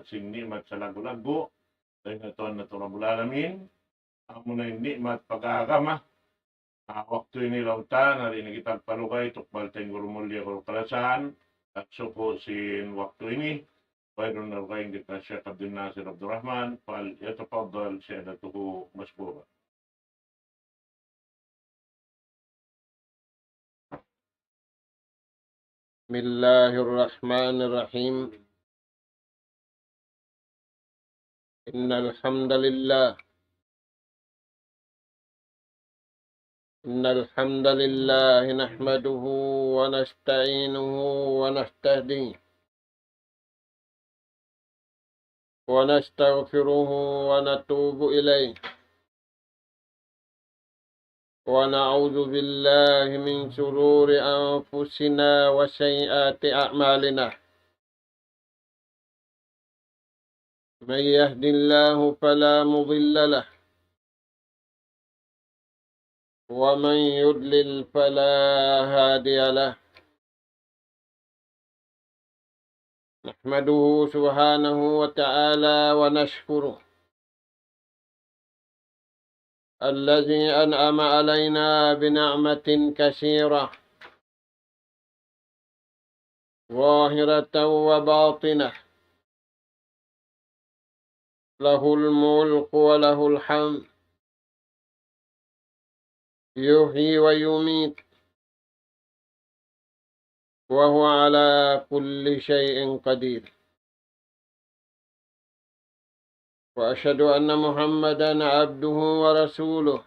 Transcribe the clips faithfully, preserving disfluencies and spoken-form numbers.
sin ni'mat salaggu'-laggu', dayn ha Tuhan natu' Rabbul Alamin, amuna in ni'mat pag-agama. Ah, waktu ini laung ta, nari na kita palugay, tukbal ta in guru mulliya, guru kalasahan, at suku' sin waktu ini, wayruun na lugay in kita Sheikh Abdul Nasir Abdul Rahman, فليتفضل سيادته مشكورا. بسم الله الرحمن الرحيم. إن الحمد لله، إن الحمد لله نحمده ونستعينه ونستهديه ونستغفره ونتوب إليه، ونعوذ بالله من شرور أنفسنا وسيئات أعمالنا. من يهد الله فلا مضل له، ومن يضلل فلا هادي له. نحمده سبحانه وتعالى ونشكره، الذي أنعم علينا بنعمة كثيرة ظاهرة وباطنة، له الملك وله الحمد، يحيي ويميت، وهو على كل شيء قدير. وأشهد أن محمدا عبده ورسوله،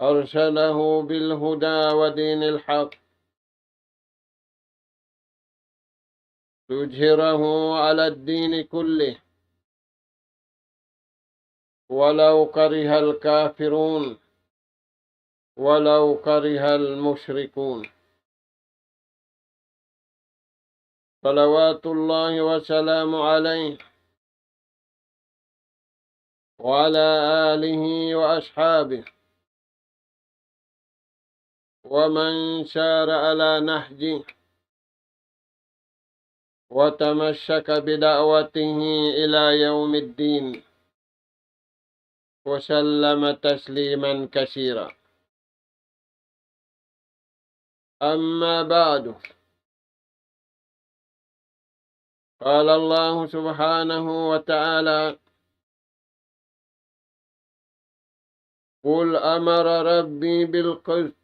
أرسله بالهدى ودين الحق ليظهره على الدين كله ولو كره الكافرون، ولو كره المشركون. صلوات الله وسلامه عليه وعلى آله وأصحابه ومن سار على نهجه وتمسك بدعوته إلى يوم الدين، وسلم تسليما كثيرا. أما بعد، قال الله سبحانه وتعالى: قل أمر ربي بالقسط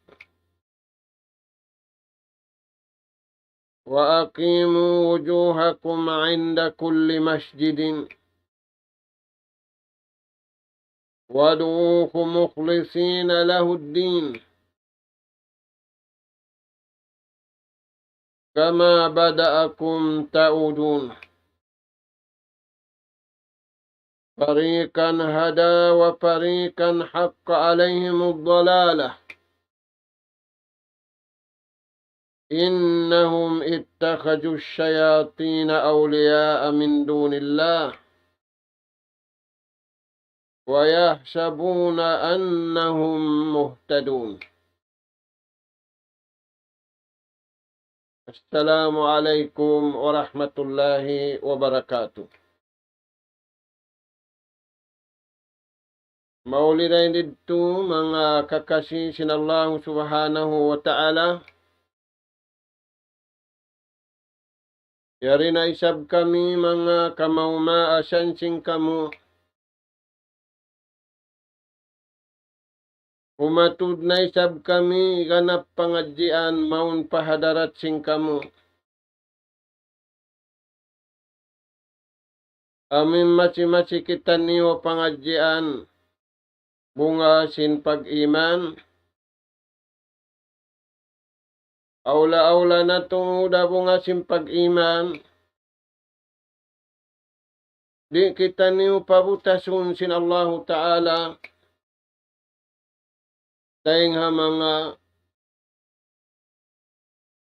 وأقيموا وجوهكم عند كل مسجد وادعوه مخلصين له الدين كما بدأكم تعودون. فريقا هدى وفريقا حق عليهم الضلالة إنهم اتخذوا الشياطين أولياء من دون الله ويحسبون أنهم مهتدون. السلام عليكم ورحمة الله وبركاته. Mauli dayn didtu manga kakasi sin Allahu Subhanahu wa Ta'ala. Yari na isab kami manga kamaumaasan sin kamu. Umatud na isab kami ganap pangadjian mawn pa hadarat sin kamu. Amu in masi-masi kitaniyu pangadjian, bunga sin pag-iman. Awla-awla na tuud ha bunga sin pag-iman. Di' kitaniyu pabutasun sin Allahu Ta'ala dayn ha manga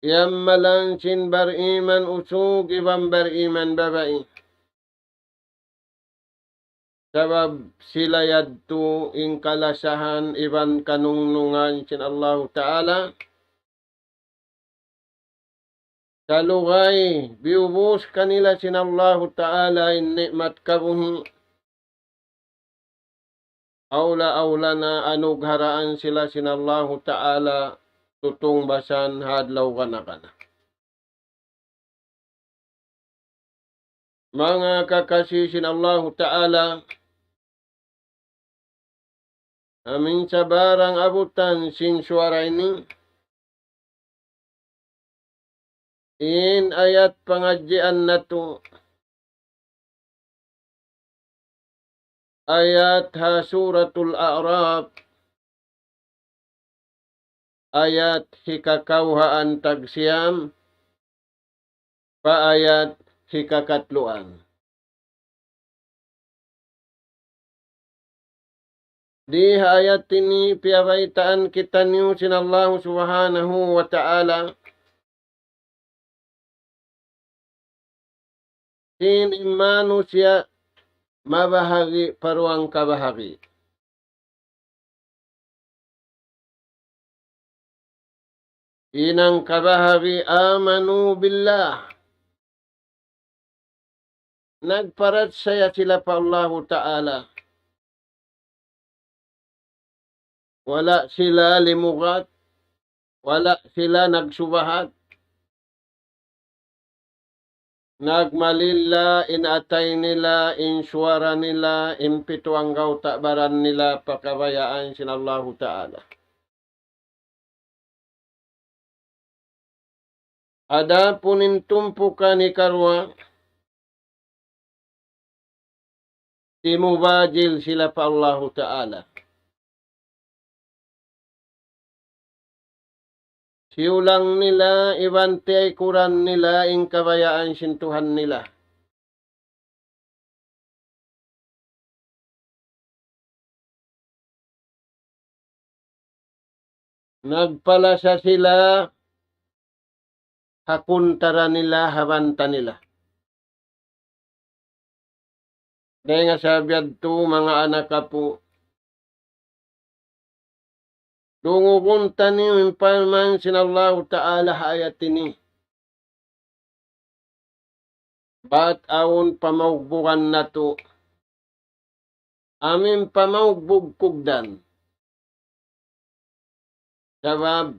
iyammalan sin bariman usug iban bariman babai. Sabab sila yadtu in kalasahan iban kanungnungan sin Allahu Ta'ala. Salugay, biyubus kanila sin Allahu Ta'ala in ni'mat kabuhi'. Awla-awla na anugharaan sila sin Allahu Ta'ala tutungbasan ha adlaw gana-gana. Manga kakasi sin Allahu Ta'ala, amin sabarang abutan sin suwara ini, in ayat pangadjian natu', ayat ha Suratul A'raf, ayat hikakawhaan tagsiyam, pa ayat hikakatluan. Di ha ayat ini piyabaytaan kitaniyu sin Allahu Subhanahu wa Ta'ala, sin in manusiya' mabahagi' pa duwang kabahagi'. In hangkabahagi' آمنوا بالله. Nagparachaya sila pa Allahu Ta'ala. Wala' sila limugat, wala' sila nagsubahat. Nagmalilla in atay nila, in suwara nila, in pitu anggawta' baran nila pa kabayaan sin Allahu Ta'ala. Adapun in tumpukan hikaruwa, timubajil sila pa Allahu Ta'ala. Siyulang nila iban tiyaykuran nila in kabayaan sin Tuhan nila. Nagpalasa sila ha kuntara nila, ha banta nila. Dayn ha sabab yadtu, manga anak apu', dungugun taniyu in parman sin Allahu Ta'ala ha ayat ini. Bat awn pamaugbugan natu'. Amu in pamaugbug kugdan. Sabab,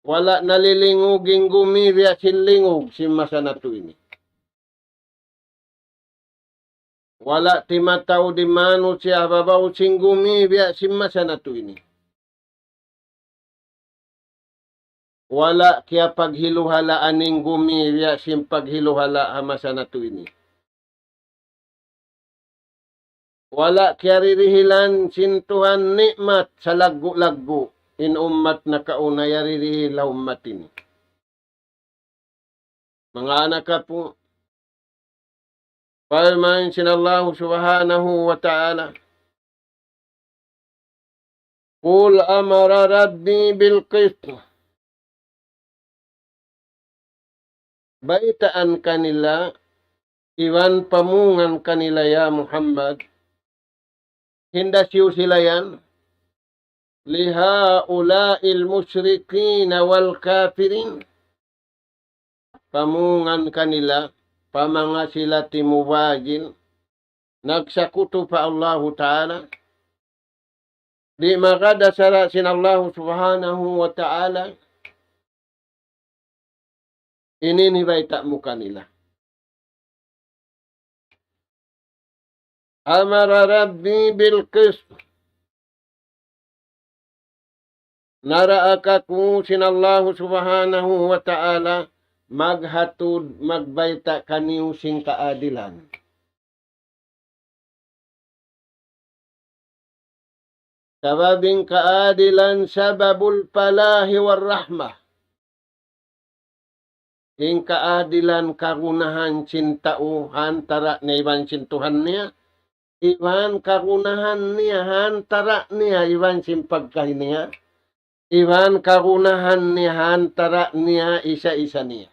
wala' nalilingug in gumi biya' sin lingug sin masa natu' ini. Wala' timataud in manusiya' ha babaw sin gumi biya' sin masa natu' ini. Wala' kiyapaghiluhalaan in gumi biya' sin paghiluhala' ha masa natu' ini. Wala' kiyaririhilan sin Tuhan ni'mat salaggu'-laggu' in ummat nakauna, yarihil ha ummat ini. Manga anak apu', parman sin Allahu Subhanahu wa Ta'ala, قل أمر ربي بالقسط. Baytaan kanila, iban pamungan kanila, ya Muhammad, hinda siyu sila yan, لهؤلاء المشركين والكافرين. Pamungan kanila, pa manga sila timubajil, nagsakutu pa Allahu Ta'ala, di' magad ha sara' sin Allahu Subhanahu wa Ta'ala, ini in bayta' mu kanila. أمر ربي بالقسط. Naraak aku sin Allahu Subhanahu wa Ta'ala maghatud, magbayta' kaniyu sin kaadilan. Sabab in kaadilan سبب الفلاح والرحمة. In kaadilan kagunahan sin tau ha antara' niya iban sin Tuhan niya, iban kagunahan niya ha antara' niya iban sin pagkahi niya, iban kagunahan niya ha antara' niya isa-isa niya.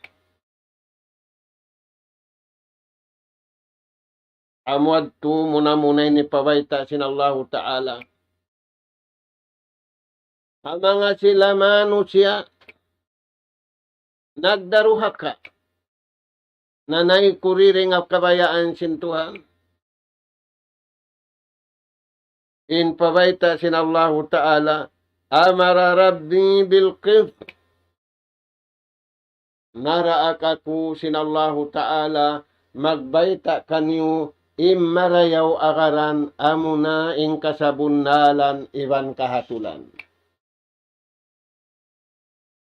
Amu yadtu muna-muna ini pabayta' sin Allahu Ta'ala. Ha manga sila manusiya', nagdaruhaka, nanay kuriring ha kabayaan sin Tuhan. In pabayta' sin Allahu Ta'ala, أمر ربي بالقسط. Naraak aku sin Allahu Ta'ala magbayta' kaniyu in marayaw agaran, amuna in kasabunnalan iban kahatulan.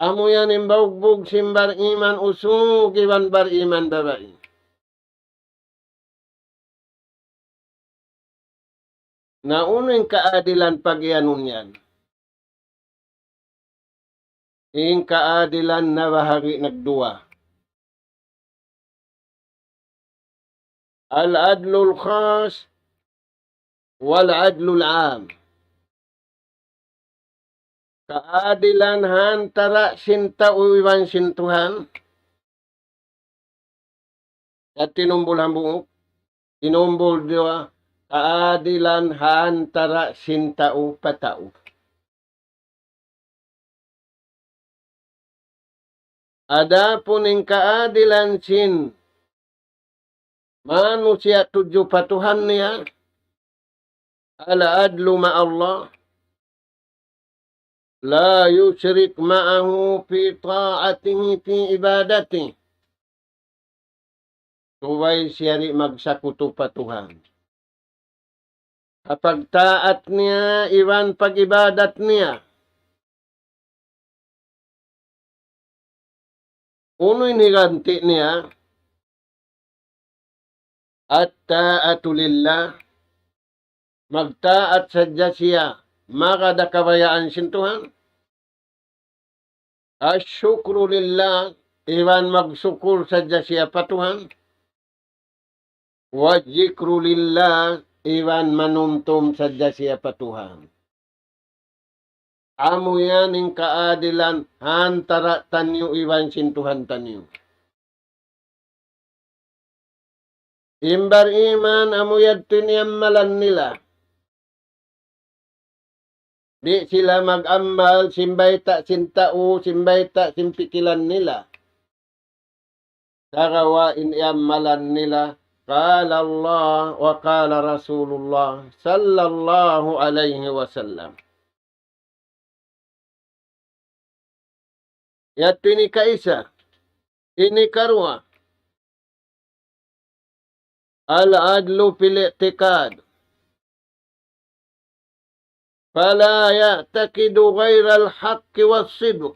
Amu yan in baugbug sin bariman usug iban bariman babai. Na unu in kaadilan pagiyanun yan? In kaadilan nabahagi' nagduwa. العدل الخاص والعدل العام. Kaadilan ha antara' sin tau iban sin Tuhan. At tinumbul hambuuk, tinumbul duwa, kaadilan ha antara' sin tau pa tau. Adapun in kaadilan sin manusiya' tudju pa Tuhan niya, العدل مع الله، لا يشرك معه في طاعته في عبادته. Subay siya di' magsakutu pa Tuhan ha pagtaat niya iban pag-ibadat niya. Unu in higanti' niya? الطاعة لله. Magtaat sadja siya magad ha kabayaan sin Tuhan. الشكر لله, iban magsukur sadja siya pa Tuhan. والذكر لله, iban manumtum sadja siya pa Tuhan. Amu yan in kaadilan ha antara' taniyu iban sin Tuhan taniyu. In bariman amu yadtu in iyammalan nila. Di' sila mag-ammal sin bayta' sin tau, sin bayta' sin pikilan nila. Sagawa' in iyammalan nila, قال الله وقال رسول الله صلى الله عليه وسلم. Yadtu ini kaisa. Ini karuwa. العدل في الاعتقاد، فلا يعتقد غير الحق والصدق.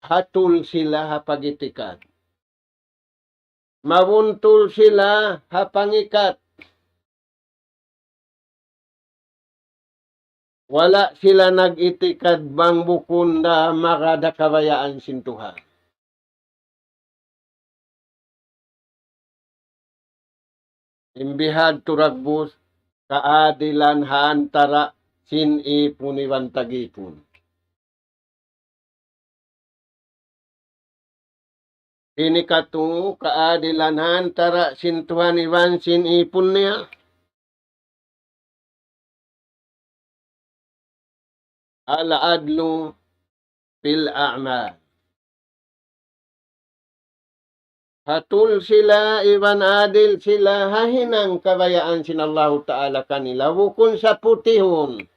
Hatul sila ha pag-itikad. Mabuntul sila ha pangikat. Wala' sila nag-itikad bang bukun da magad ha kabayaan sin Tuhan. In bihadtu dagbus, kaadilan ha antara' sin ipun iban tag-ipun. Ini katu' kaadilan ha antara' sin Tuhan iban sin ipun niya. العدل في الأعمال. Hatul sila iban adil sila ha hinang kabayaan sin Allahu Ta'ala kanila, bukun saputihun.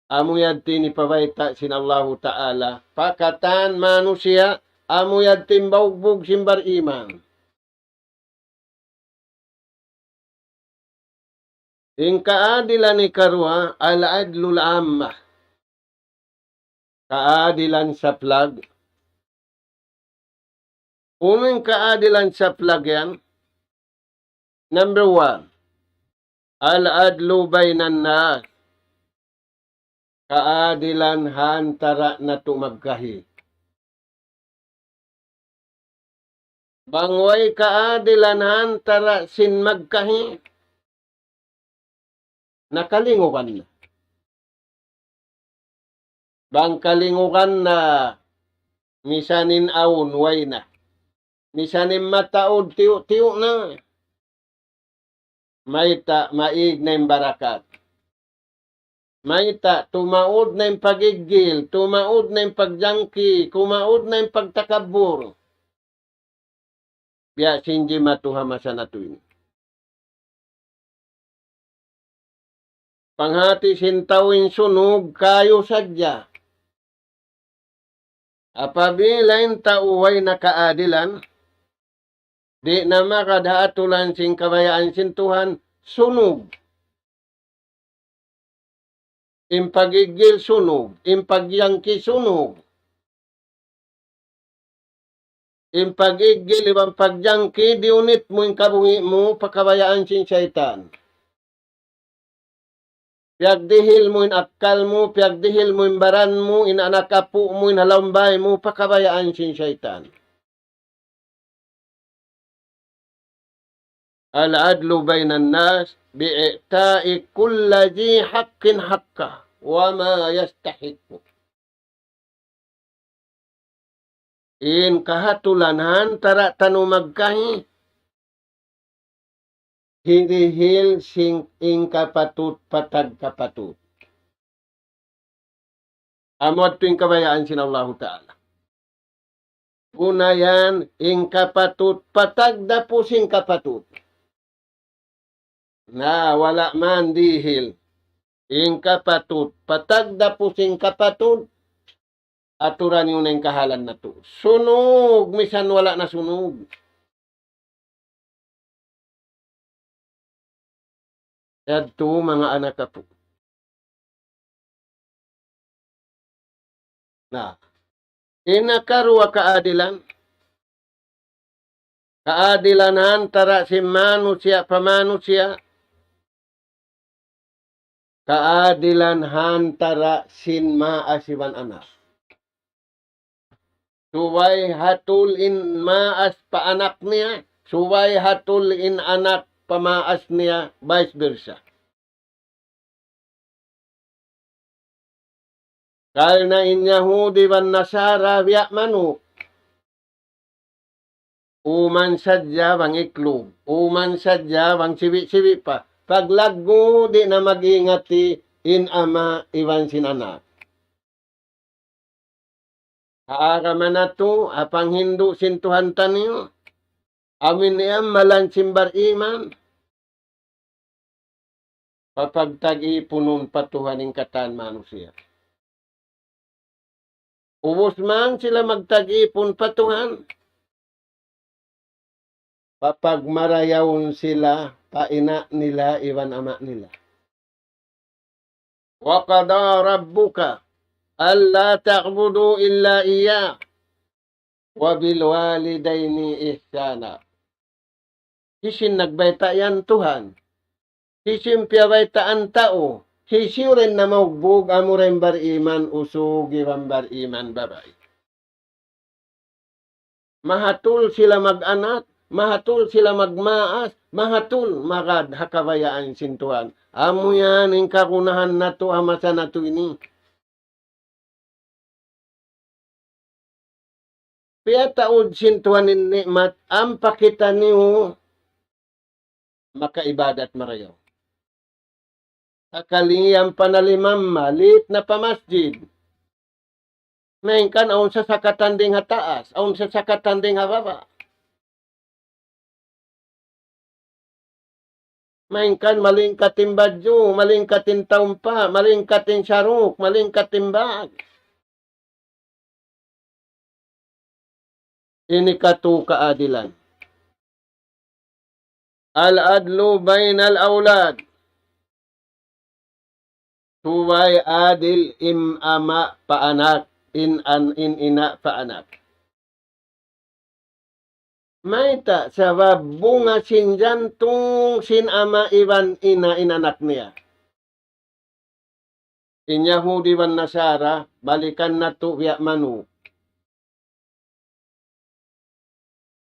Amu yadtu in hipabayta' sin Allahu Ta'ala pa katan manusiya', amu yadtu in baugbug sin bariman. In kaadilan ikaruwa, العدل العام. Kaadilan saplag. Unu in kaadilan saplag yan? Number one, العدل بين الناس. Kaadilan ha antara' natu' magkahi. Bang way kaadilan ha antara' sin magkahi, na kalingugan na. Bang kalingugan na, misan in awn way na. Misan in mataud tiyu'-tiyu' na. Mayta'? Maig na in barakat. Mayta'? Tumaud na in pagiggil, tumaud na in pagjangki, tumaud na in pagtakabbur. Biya' sin jimatu ha masa natu' ini. Panghati sin tau in sunug, kayu sadja. Apabila in tau way na kaadilan, di' na magad ha atulan sin kabayaan sin Tuhan, sunug. In pagiggil sunug, in pagjangki sunug. In pagiggil iban pagjangki, diyunit mu in kabuhi' mu pa kabayaan sin saytan. Piyagdihil mu in akkal mu, piyagdihil mu in baran mu, in anak apu' mu, in halaum bay mu, pa kabayaan sin saytan. العدل بين الناس بإعطاء كل ذي حق حقه وما يستحق. In kahatulan ha antara' taniyu magkahi, hirihil sin in kapatut pa tagkapatut. Amu yadtu in kabayaan sin Allahu Ta'ala. Gunayan in kapatut pa tagdapu sin kapatut. Na, wala' man dihil in kapatut pa tagdapu sin kapatut, aturan niyu na in kahalan natu'. Sunug, misan wala' na sunug. Yadtu manga anak apu'. Na, in hikaruwa kaadilan. Kaadilan ha antara' sin manusiya' pa manusiya'. Kaadilan ha antara' sin maas iban anak. Subay hatul in maas pa anak niya, subay hatul in anak pa maas niya, vice versa. Karna' in Yahudi iban Nasara biya' manuk. Uman sadja bang iklug, uman sadja bang sibi'-sibi' pa. Paglaggu' di' na mag-ingati in ama' iban sin anak. Ha agama natu', ha panghindu' sin Tuhan taniyu, amu in amalan sin bariman, papagtag-ipunun pa Tuhan in katan manusiya'. Ubus man sila magtag-ipun pa Tuhan, papagmarayawun sila pa ina' nila iban ama' nila. وقضى ربك ألا تعبدوا إلا إياه وبالوالدين إحسانا. Hisiyu in nagbayta' yan? Tuhan. Hisiyu in piyabaytaan tau? Hisiyu in namagbug? Amura in bariman usug iban bariman babai. Mahatul sila mag-anak, mahatul sila magmaas, mahatul magad ha kabayaan sin Tuhan. Amu yan in kagunahan natu' ha masa natu' ini. Piyataud sin Tuhan in ni'mat, ampa kitaniyu makaibadat marayaw. Sakali yan panaliman, malit na pa masjid. Malayngkan awn sasakatan dayn ha taas, awn sasakatan dayn ha baba'. Malayngkan malingkat in badju', malingkat in taumpa', malingkat in saruk, malingkat in bag. Ini katu' kaadilan. العدل بين الأولاد. Subay adil in ama' pa anak, in an-, in ina' pa anak. Mayta'? Sabab bunga sin jantung sin ama' iban ina' in anak niya. In Yahudi iban Nasara, balikan natu' biya' manuk.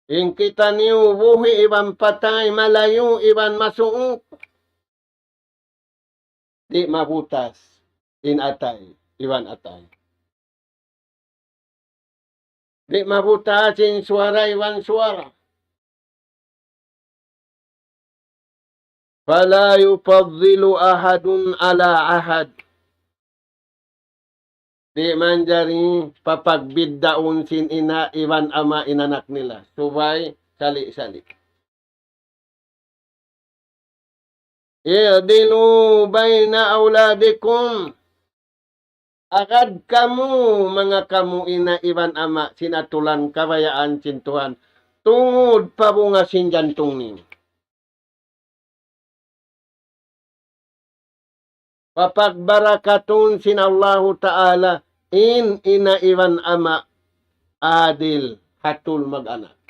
In kitaniyu buhi' iban patay, malayu' iban masuuk. Di' mabutas in atay iban atay. Di' mabutas in suwara iban suwara. فلا يفضل أحد على أحد. Di' manjari papagbiddaun sin ina' iban ama' in anak nila. Subay sali'-sali'. اعدلوا بين أولادكم. Agad kamu, manga kamu ina' iban ama', sin atulan kabayaan sin Tuhan, tungud pa bunga sin jantung niyu. Papagbarakatun sin Allahu Ta'ala in ina' iban ama', adil, hatul mag-anak.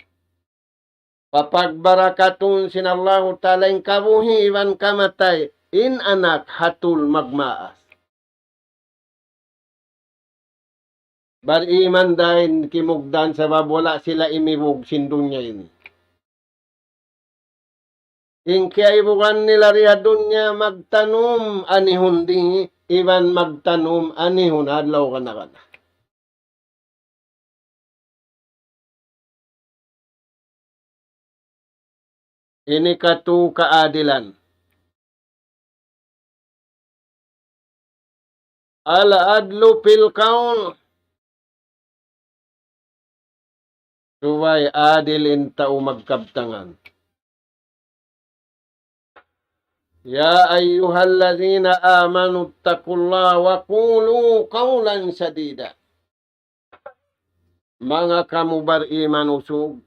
Papagbarakatun sin Allahu Ta'ala in kabuhi' iban kamatay, in anak hatul magmaas. Bariman da in kimugdan sabab wala' sila imibug sin dunya ini. In kiyaibugan nila di ha dunya magtanum anihun di, iban magtanum anihun adlaw kana-kana. Ini katu kaadilan. العدل في القول. Subay adil in tau magkabtangan. يا أيها الذين آمنوا اتقوا الله وقولوا قولا سديدا. Manga kamu bariman usug,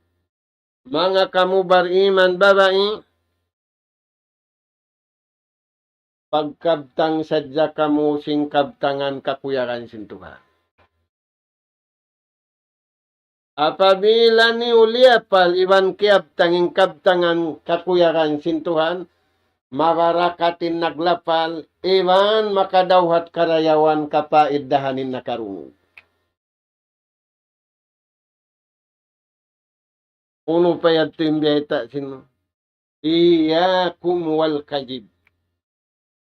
manga kamu bariman babai, pagkabtang sadja kamu sin kabtangan kakuyagan sin Tuhan. Apabila niyu liyapal iban kiyabtang in kabtangan kakuyagan sin Tuhan, mabarakat in naglapal, iban makadawhat karayawan kapaiddahan in nakarungug. Unu pa yadtu in biyayta' sin, إياكم والكذب.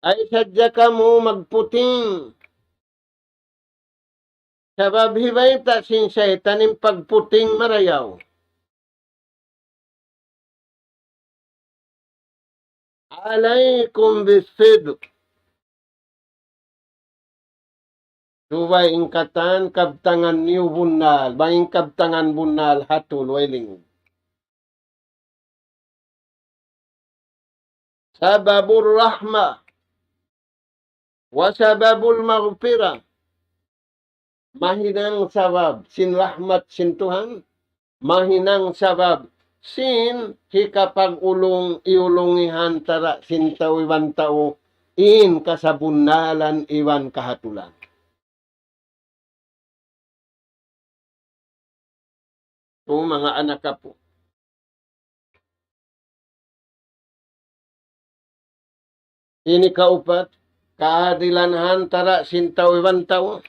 Ay sadja kamu magputing. Sabab hibayta' sin saytan in pagputing marayaw. عليكم بالصدق. Subay in katan kabtangan niyu bunnal, bang in kabtangan bunnal hatul way lingug. سبب الرحمة وسبب المغفرة. Mahinang sabab sin rahmat sin Tuhan, mahinang sabab sin hikapag-ulung-iyulungi ha antara' sin tau iban tau in kasabunnalan iban kahatulan. Tu manga anak apu'. Ini kaupat, kaadilan ha antara' sin tau iban tau.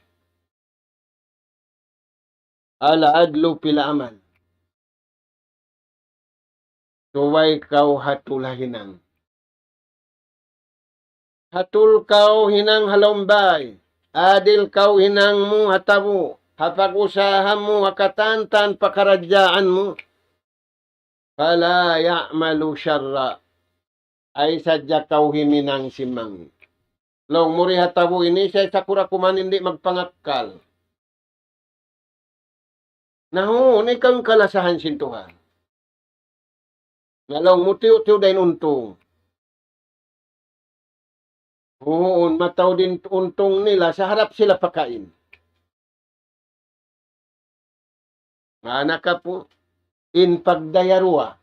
العدل في العمل. Subay kaw hatul ha hinang. Hatul kaw hinang ha lawm bay. Adil kaw hinang mu ha tabu', ha pag-usaha mu, ha katan-katan pakaradjaan mu. فلا يعمل شرا. Ay sadja kaw himinang sin mangi'. Laung mu di ha tabu' ini, sa' sakura kuman in di' magpangakkal. Na huun, ikaw in kalasahan sin Tuhan. Na laung mu tiyu'-tiyu' da in untung. Huun, mataud in untung nila, sa' harap sila pakain. Manga anak apu', in pagdaya duwa.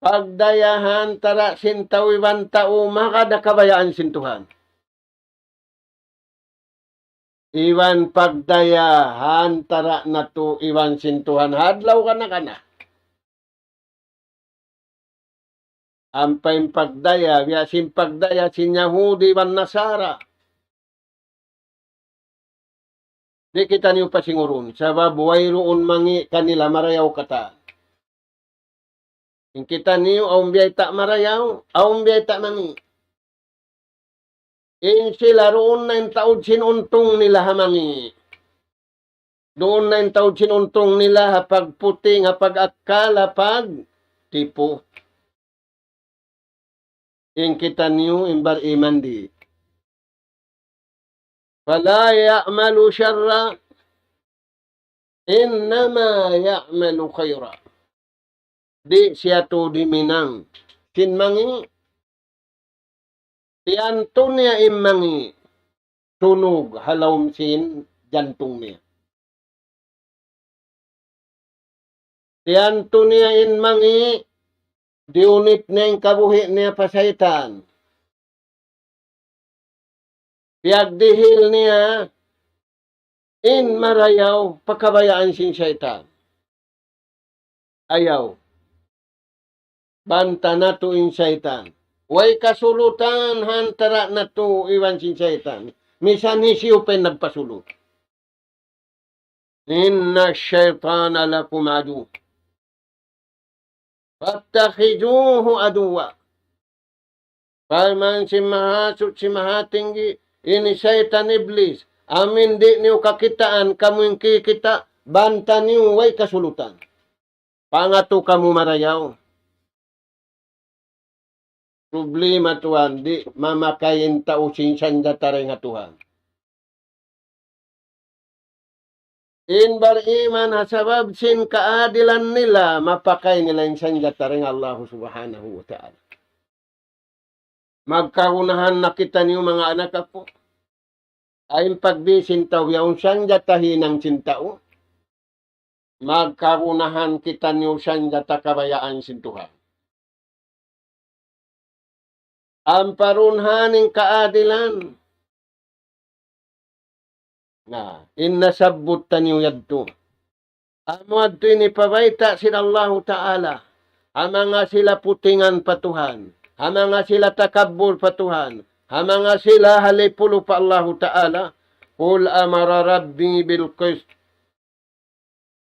Pagdaya ha antara' sin tau iban tau, manga da kabayaan sin Tuhan. Iban pagdaya ha antara' natu' iban sin Tuhan ha adlaw kana-kana. Ampa in pagdaya, biya' sin pagdaya sin Yahudi iban Nasara. Di' kitaniyu pasingurun, sabab wayruun mangi' kanila marayaw katan. In kitaniyu awn biyayta' marayaw, awn biyayta' mangi'. In sila duun na in taud sin untung nila ha mangi'. Duun na in taud sin untung nila ha pagputing, ha pag-akkal, ha pagtipu. In kitaniyu in bariman di'. فلا يعمل شرا إنما يعمل خيرا. Di' siya tuud himinang sin mangi', tiyantu niya in mangi' tunug ha lawm sin jantung niya. Tiyantu niya in mangi', diyunit niya in kabuhi' niya pa saytan. Piyagdihil niya in marayaw pa kabayaan sin saytan. Ayaw. Banta natu' in saytan. Way kasulutan ha antara' natu' iban sin saytan. Misan hisiyu pa in nagpasulut. إن الشيطان لكم عدو فاتخذوه عدوا. Parman sin Mahasuchi Mahatinggi, ini saytan iblis, amu in di' niyu kakitaan, kamu in kikita', banta niyu way kasulutan. Pangatu kamu marayaw. Problema tuwan, di' mamakay in tau sin sanjata dayn ha Tuhan. In bariman ha sabab sin kaadilan nila, mapakay nila in sanjata dayn ha Allah Subhanahu wa Ta'ala. Magkagunahan na kitaniyu manga anak aku. Ay in pagbī sin tau yaun sanjata hinang sin tau. Magkagunahan kitaniyu sanjata kabayaan sin Tuhan. Amparun ha in kaadilan. Na, in nasabbut taniyu yadtu. Amu yadtu in hipabayta' sin Allahu Ta'ala. Ha manga sila putingan pa Tuhan. Ha manga sila takabbur pa Tuhan. Ha manga sila halipulu pa Allahu Ta'ala. قل أمر ربي بالقسط.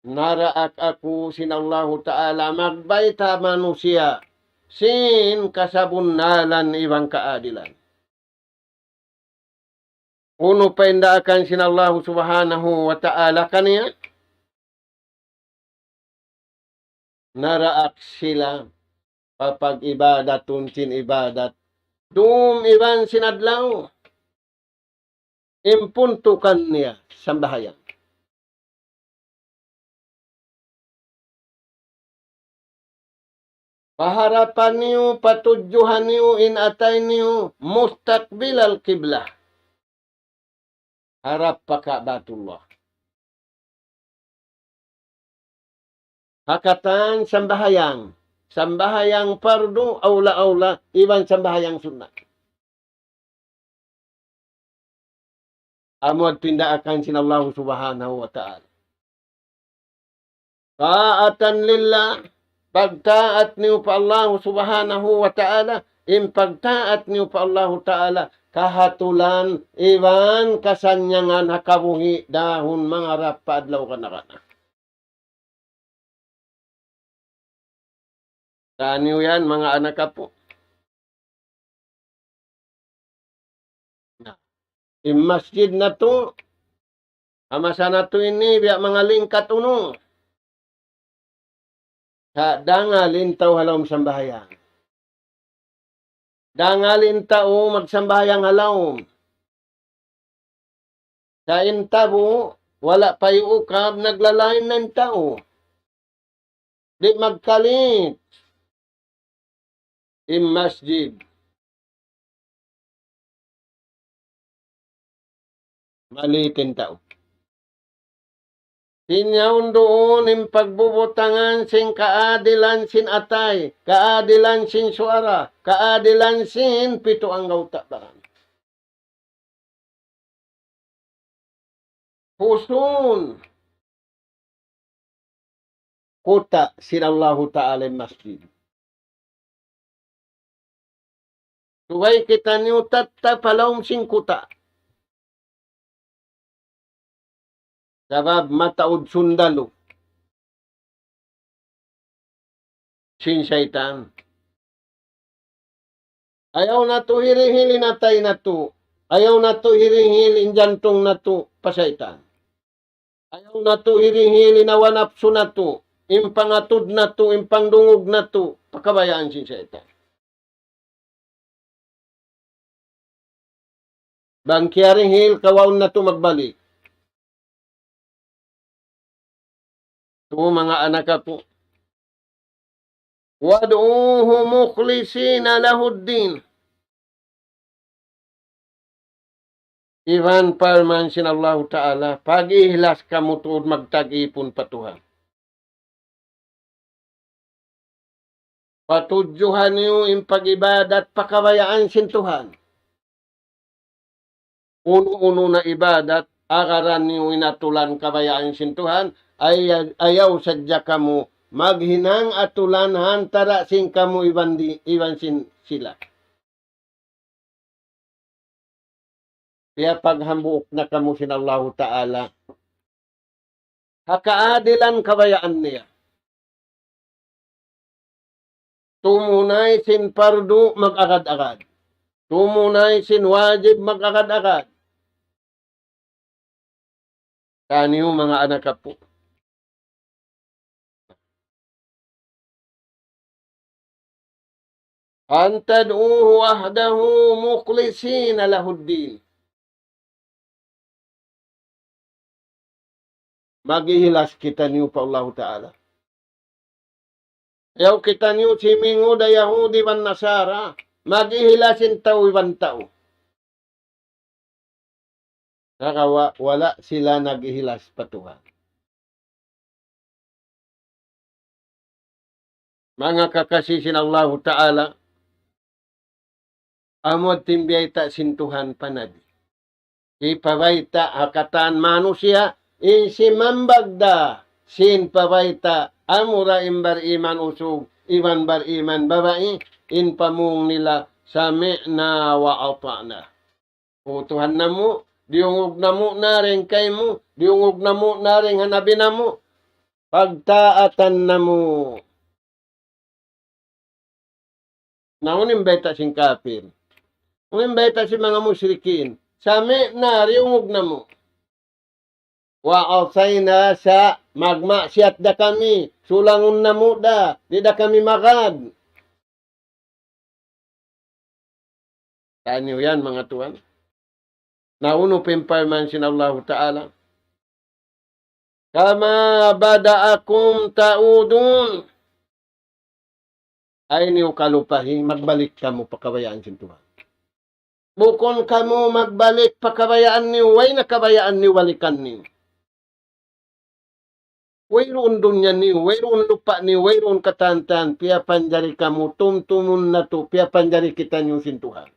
Naraak aku sin Allahu Ta'ala magbayta' manusiya' sin kasabunnalan iban kaadilan. Unu pa in daakan sin Allahu Subhanahu wa Ta'ala kaniya? Naraak sila papag-ibadatun sin ibadat dum iban sin adlaw. In puntukan niya, sambahayang. Paharapan niyu, patudjuhan niyu, in atay niyu, مستقبل القبلة. Harap pa Ka'batullah. Ha katan sambahayang. Sambahayang pardu, awla-awla, iban sambahayang sunnat. Amu yadtu in daakan sin Allahu Subhanahu wa Ta'ala. طاعة لله, pagtaat niyu pa Allahu Subhanahu wa Ta'ala, in pagtaat niyu pa Allahu Ta'ala, kahatulan iban kasannyangan ha kabuhi' dahun mangarap pa adlaw kana-kana. Taniyu yan, manga anak apu'. Na, in masjid natu', ha masa natu' ini, biya' manga lingkat unu. Sa' dangal in tau ha lawm sambahayang. Dangal in tau magsambahayang ha lawm. Sa' in tabu', wala' pa iyuukab, naglalain na in tau. Di' magkalit in masjid. Malit in tau. Sin yaun duun in pagbubutangan sin kaadilan sin atay, kaadilan sin suwara, kaadilan sin pitu anggawta' baran. Husun kuta' sin Allahu Ta'ala in masjid. Subay kitaniyu tattap ha lawm sin kuta'. Sabab mataud sundalu sin saytan. Ayaw natu' hirihil in atay natu'. Ayaw natu' hirihil in jantung natu' pa saytan. Ayaw natu' hirihil in hawa napsu natu', in pangatud natu', in pangdungug natu', pa kabayaan sin saytan. Bang kiyaringil, kawaun natu' magbalik. Tu manga anak aku. وادعوه مخلصين له الدين. Iban parman sin Allahu Ta'ala, pag-ihlas kamu tuud magtag-ipun pa Tuhan. Patudjuhan niyu in pag-ibadat pa kabayaan sin Tuhan. Unu-unu na ibadat, agaran niyu in atulan kabayaan sin Tuhan, ay-, ayaw sadja kamu maghinang atulan ha antara sin kamu iban di-, iban sin sila. Piyapaghambuuk na kamu sin Allahu Ta'ala ha kaadilan kabayaan niya. Tumunay sin pardu mag-agad-agad. Tumunay sin wajib mag-agad-agad. Kaniyu manga anak apu. أن تدعوه وحده مخلصين له الدين. Mag-ihlas kitaniyu pa Allahu Ta'ala. Ayaw kitaniyu simingu' da Yahudi iban Nasara. Mag-ihlas in tau iban tau. Sagawa' wala' sila nag-ihlas pa Tuhan. Manga kakasi sin Allahu Ta'ala, amu in biyayta' sin Tuhan pa Nabi. Hipabayta' ha katan manusiya', in simambag da, sin pabayta', amura in bariman usug, iban bariman babai, in pamung nila, سمعنا وأطعنا. O Tuhan namu', diyungug namu' na dayn kaymu, diyungug namu' na dayn ha Nabi namu', pagtaatan namu'. Na unu in bayta' sin kapir? Unu in bayta' sin manga musyrikin? سمعنا, diyungug namu'. وعصينا, sa' magmaksiyat da kami, sulangun namu' da, di' da kami magad. Taniyu yan, manga tuwan. Na unu pa in parman sin Allahu Ta'ala? كما بدأكم تعودون. Ayaw niyu kalupahi, magbalik kamu pa kabayaan sin Tuhan. Bukun kamu magbalik pa kabayaan niyu, way na kabayaan niyu balikan niyu. Wayruun dunya niyu, wayruun lupa' niyu, wayruun katan-katan, piyapanjari kamu, tumtumun natu', piyapanjari kitaniyu sin Tuhan.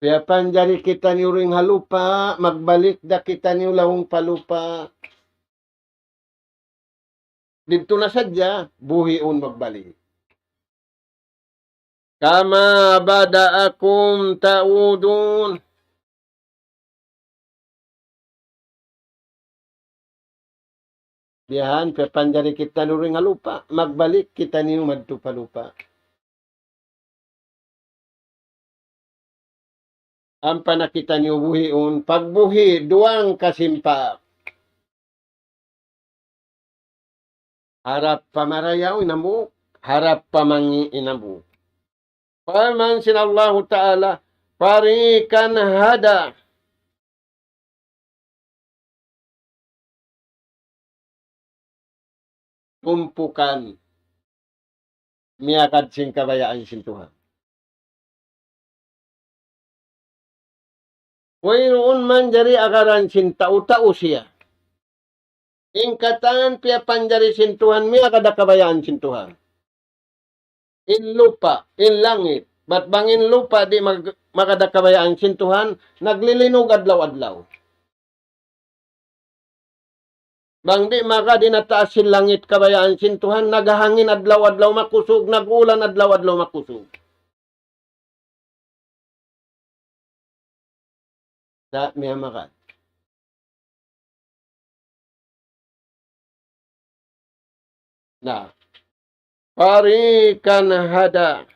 Piyapanjari kitaniyu dayn ha lupa', magbalik da kitaniyu lawung pa lupa'. Didtu na sadja, buhiun magbalik. كما بدأكم تعودون. Biya' ha yan, piyapanjari kitaniyu dayn ha lupa', magbalik kitaniyu madtu pa lupa'. Ampa na kitaniyu buhiun, pagbuhi' duwang kasimpak. Harap pa marayaw in hambuuk, harap pa mangi' in hambuuk. Parman sin Allahu Ta'ala, فريقا هدى. Tumpukan miyagad sin kabayaan sin Tuhan. Wayruun manjari agaran sin tau, tau siya. In katan piyapanjari sin Tuhan, miyagad ha kabayaan sin Tuhan. In lupa', in langit. Bat bang in lupa' di' mag-, magad ha kabayaan sin Tuhan, naglilinug adlaw-adlaw. Bang di' magad in ha taas sin langit kabayaan sin Tuhan, naghahangin adlaw-adlaw makusug, nag-ulan adlaw-adlaw makusug. Sa' miyamagad. Na. فريقا هدى.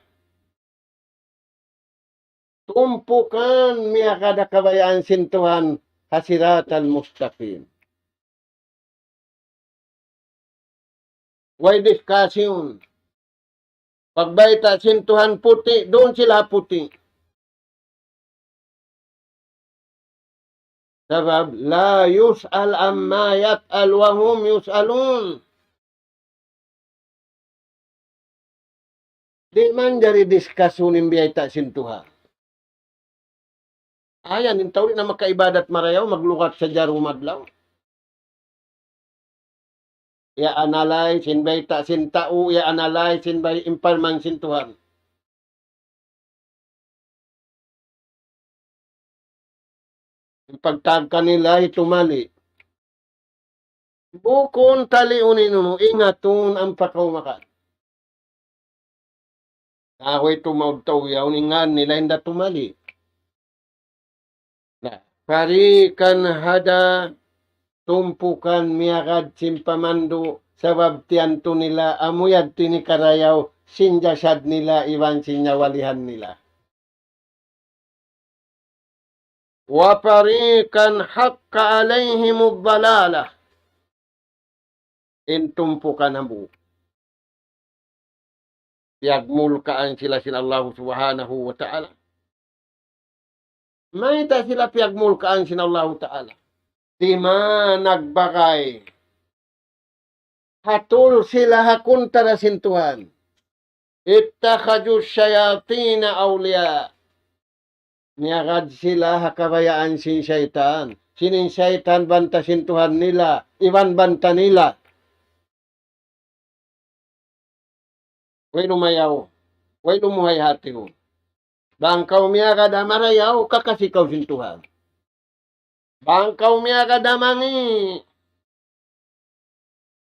Tumpukan miyagad ha kabayaan sin Tuhan ha siratal mustaqim. Way diskasyon. Pagbayta' sin Tuhan puti', duun sila puti'. Sabab, لا يسأل عما يفعل وهم يسألون. Di' manjari diskusyun in biyayta' sin Tuhan. Ayan, in tau di' na makaibadat marayaw, maglugat sadja dumadlaw. Ya-analyze in bayta' sin tau, ya-analyze in bay-, in parman sin Tuhan. In pagtag kanila hitumali. Bukun taliun in unu, ingatun ampa kaw makan. Na, way tumaud tau yaun, in ngan nila hinda tumali. Na, فريقا هدى, tumpukan miyagad sin pamandu', sabab tiyantu nila amu yadtu in hikarayaw sin jasad nila iban sin nyawalihan nila. وفريقا حق عليهم الضلالة. In tumpukan hambuuk, piyagmulkaan sila sin Allahu Subhanahu wa Ta'ala. Mayta' sila piyagmulkaan sin Allahu Ta'ala? Di' man nagbagay. Hatul sila ha kuntara sin Tuhan. اتخذوا الشياطين أولياء. Miyagad sila ha kabayaan sin saytan. Sin in saytan banta sin Tuhan nila, iban banta nila. Way lumayaw, way lumuhay hati mu. Bang kaw miyagad ha marayaw, kakasi kaw sin Tuhan. Bang kaw miyagad ha mangi',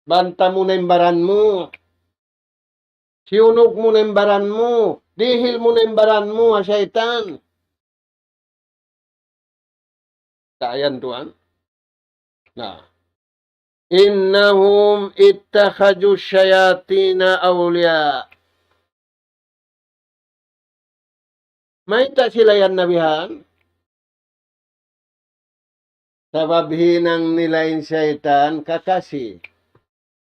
banta mu na in baran mu. Siyunug mu na in baran mu. Dihil mu na in baran mu ha saytan. Sa' yan tuwan. Na. إنهم اتخذوا الشياطين أولياء. Mayta' sila yan nabihan? Sabab hinang nila in saytan kakasi.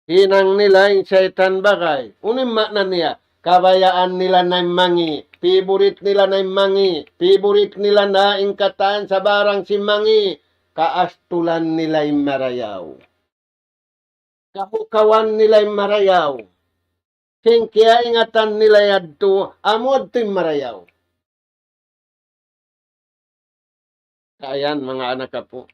Hinang nila in saytan bagay. Unu in maana niya? Kabayaan nila na in mangi'. Favorite nila na in mangi'. Favorite nila na in katan sabarang sin mangi'. Kaastulan nila in marayaw. Kahukawan nila in marayaw. Sin kiyaingatan nila yadtu, amu yadtu in marayaw. Ayan, manga anak apu'.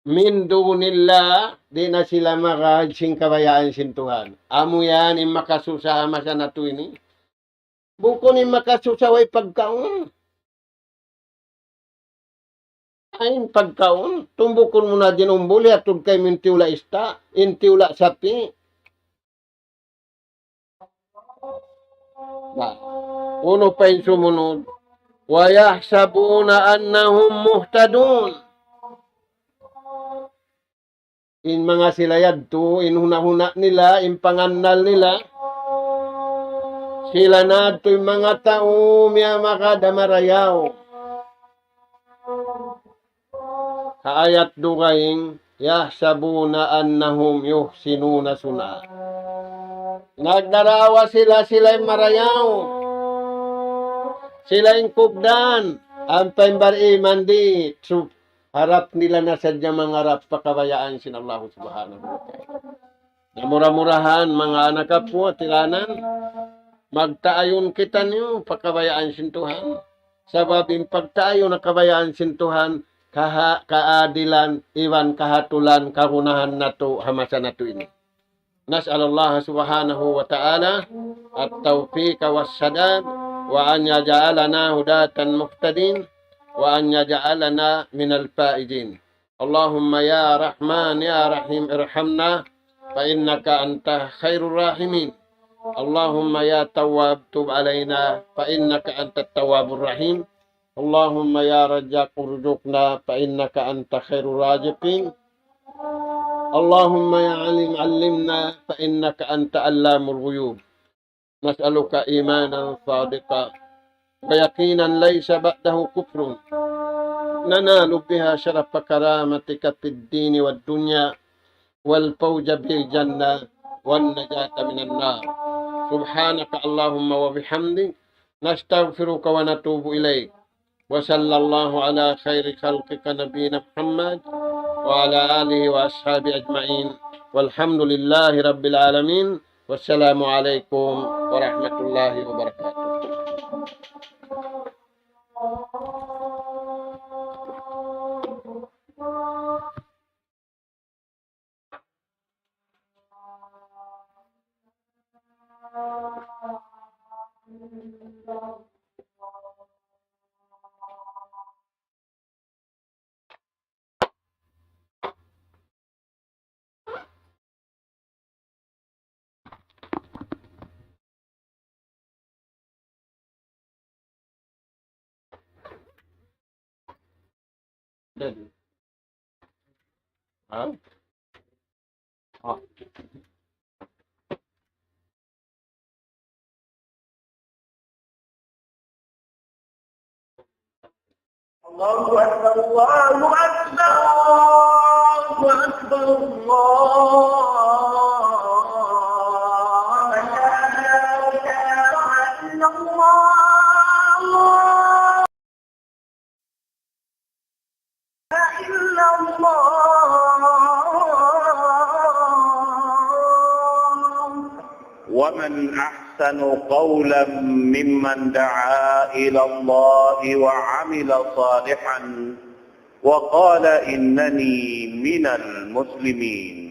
من دون الله, di' na sila magad sin kabayaan sin Tuhan. Amu yan in makasusa ha masa natu' ini. Bukun in makasusa way pagkaun. Ay, in pagkaun, tumbukun mu na in umbul, hiyatud kaymu in tiyula' ista', in tiyula' sapi'. Na, unu pa in sumunud? ويحسبون أنهم مهتدون. In manga sila yadtu, in huna-huna nila, in pangannal nila, sila na yadtu in manga tau miyamagad ha marayaw. Ha ayat dugaing, يحسبون أنهم يحسنون صنعا. Nagdarawa sila, sila in marayaw. Sila in kugdan. Ampa in bar-iman di', su-, harap nila na sadja mangarap pa kabayaan sin Allah Subhanahu wa Ta'ala. Na mura-murahan, manga anak apu', tiranan, magtaayun kitaniyu pa kabayaan sin Tuhan. Sabab in pagtaayun ha kabayaan sin Tuhan, kaha-, kaadilan, iban kahatulan, kagunahan natu', ha masa natu' ini. نسأل الله سبحانه وتعالى التوفيق والسداد، وأن يجعلنا هداة مهتدين، وأن يجعلنا من الفائزين. اللهم يا رحمن يا رحيم ارحمنا فإنك أنت خير الراحمين. اللهم يا تواب تب علينا فإنك أنت التواب الرحيم. اللهم يا رزاق ارزقنا فإنك أنت خير الرازقين. اللهم يا عليم علمنا فإنك أنت علام الغيوب. نسألك إيمانا صادقا ويقينا ليس بعده كفر ننال بها شرف كرامتك في الدين والدنيا والفوز بالجنة والنجاة من النار. سبحانك اللهم وبحمدك نستغفرك ونتوب إليك. وصلى الله على خير خلقك نبينا محمد وعلى آله وأصحابه أجمعين. والحمد لله رب العالمين. والسلام عليكم ورحمة الله وبركاته. الله أكبر، الله أكبر، الله أكبر، الله أكبر. لا إله إلا الله. إلا الله. ومن أحسن قولا ممن دعا إلى الله وعمل صالحا وقال إنني من المسلمين.